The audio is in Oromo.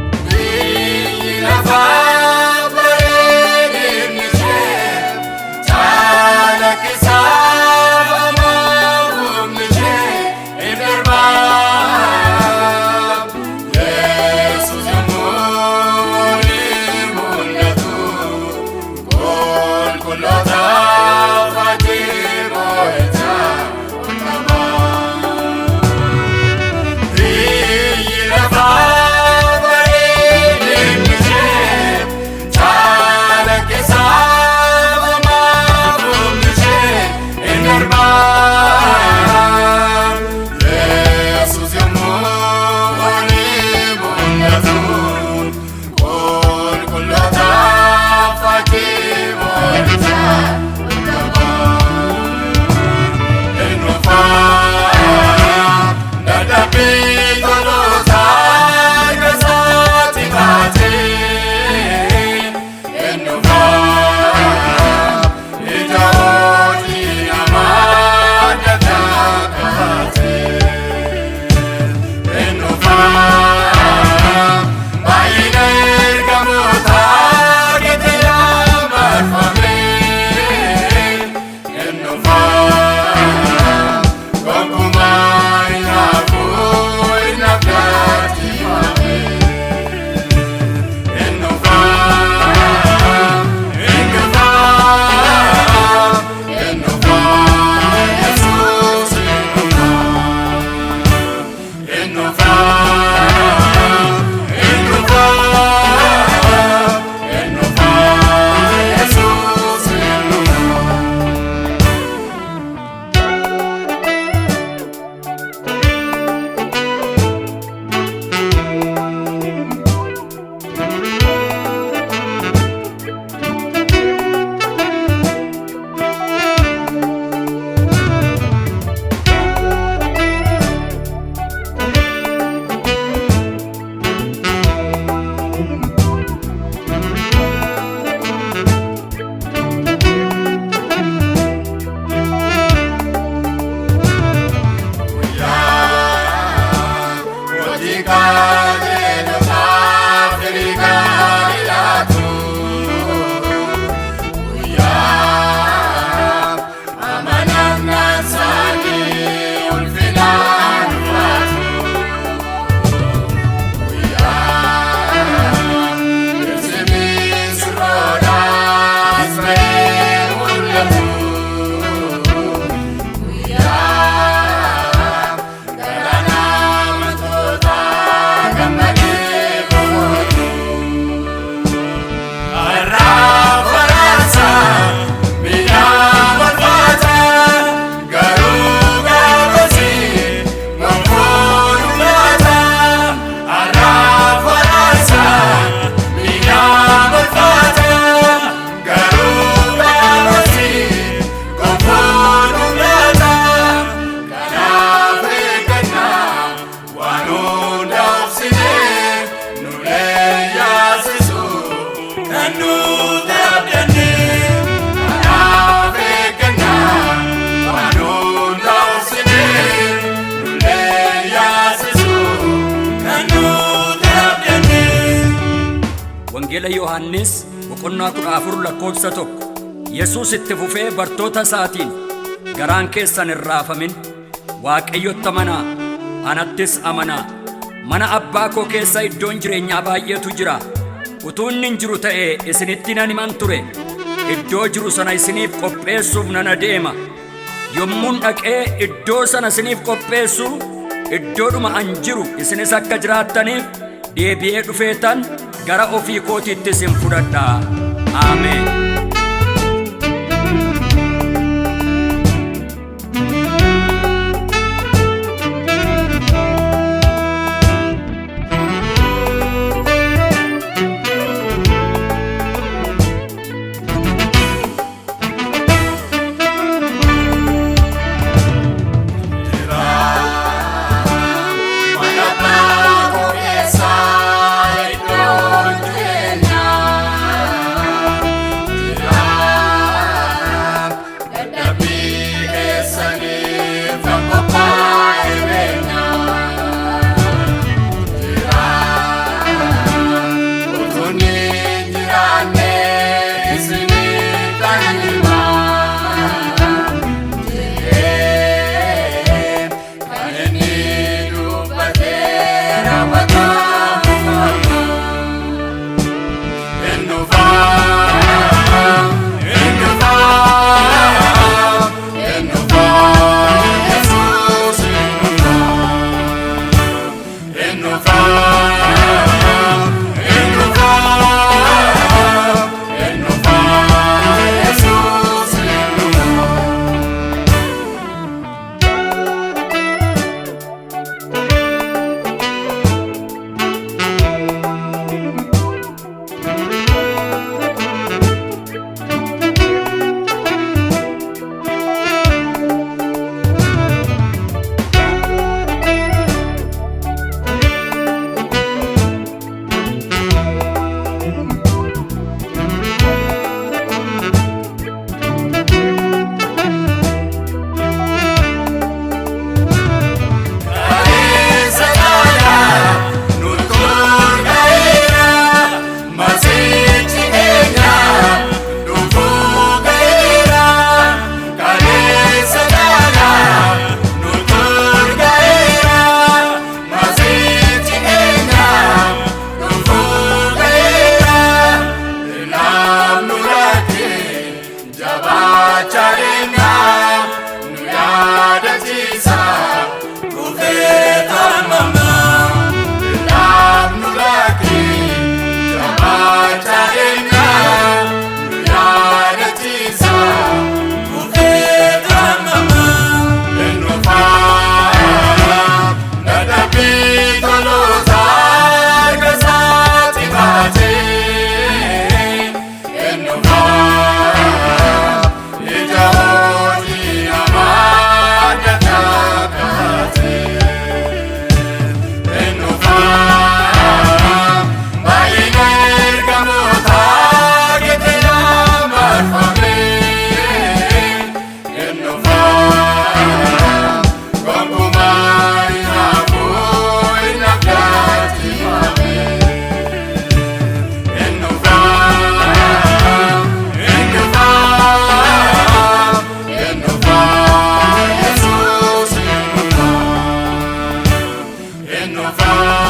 Biyyi lafaa bareedinni ishee calaqqisaa humni ishee hin darbaa. Yesuus yommuu ni mul'atu qulqulloota fakkii moo'ichaa qaba. Biyyi lafaa bareedinni ishee calaqqisaa humni ishee hin darbaa. Yesuus yommuu ni mul'atu qulqulloota fakkii moo'ichaa qaba. Dadhabbii tolootaa harka baatee ennufaa ija hojii namaa adda qabaatee ennufaa baay'ina ergamootaa geetee marfamee ennufaa. Gonkumaa hin hafuu hin abdachiifame. Hin dhufaa, hin dhufaa, hin dhufaa, Yesuus hin dhufaa. Hin dhufaa, hin dhufaa, hin dhufaa, Yesuus hin dhufaa. Hojii qajeelotaaf firii gaarii laatu. Guyyaa amanannaan isaanii ulfinaan ulfaatu. Guyyaa ibsi misirroodhaas ba'ee mul'atu. Guyyaa galaana amantoota gammadee boqotu. Har'aa waraansa midhaan walfaata garuu gaafasi gonfoon ulfaata. Har'aa waraansa midhaan walfaata garuu gaafasi gonfoon ulfaata. Kanaaf eeggannaa waan hunda obsinee nu leeyyaasisu kan nu abdannee. Kanaaf eeggannaa waan hunda obsinee nu leeyyaasisu kan nu abdannee. Wangeela Yohaannis boqonnaa 14 lakkoofsa 1. Yesuus itti fufee bartoota isaatiin, garaan keessan hin raafamin, Waaqayyotti amanaa, anattis amanaa. Mana abbaa koo keessa iddoon jireenyaa baay'eetu jira. Utuu inni hin jiru ta'ee isinitti nan himan ture. Iddoo jiru sana isiniif qopheessuuf nan adeema. Yommuun dhaqee iddoo sana isiniif qopheessu, iddoodhuma an jiru isinis akka jiraattaniif deebi'ee dhufeetan gara ofii kootiitti isin fudhadha. Ameen. Mana abbaa keessa iddoon jireenyaa jira. Dadhabbii keessaniif kan qophaa'e beenyaa jira. Utuu inni hin jiraanne isinitti himaa. Kan inni dubbatee raawwatamu hin dhufaa, hin dhufaa, hin dhufaa, Yesuus hin dhufaa, hin dhufaa, hin dhufaa, hin dhufaa, Yesuus hin dhufaa. Kaleessa caalaa nutti ga'eera, masiichi keenya dhufuu ga'eera. Kaleessa caalaa nutti ga'eera, masiichi keenya dhufuu ga'eera. Ilaamnu lakkee jabaachaa deemna, nu yaadachiisa. Dhufee tamama, ilaamnu lakkee jabaachaa deemna, nu yaadachiisa. Dhufee tamama, hin dhufaa, dadhabbii tolootaa harka isaatti baatee, hin dhufaa, ija hojii namaa dadhabbaatee. Hin dhufaa, baay'ina ergamootaa gidduu marfamee. Hin dhufaa, gonkumaa hin hafu, hin abdaachifamee. Hin dhufaa, hin dhufaa, hin dhufaa, Yesuus hin dhufaa. Hin dhufaa.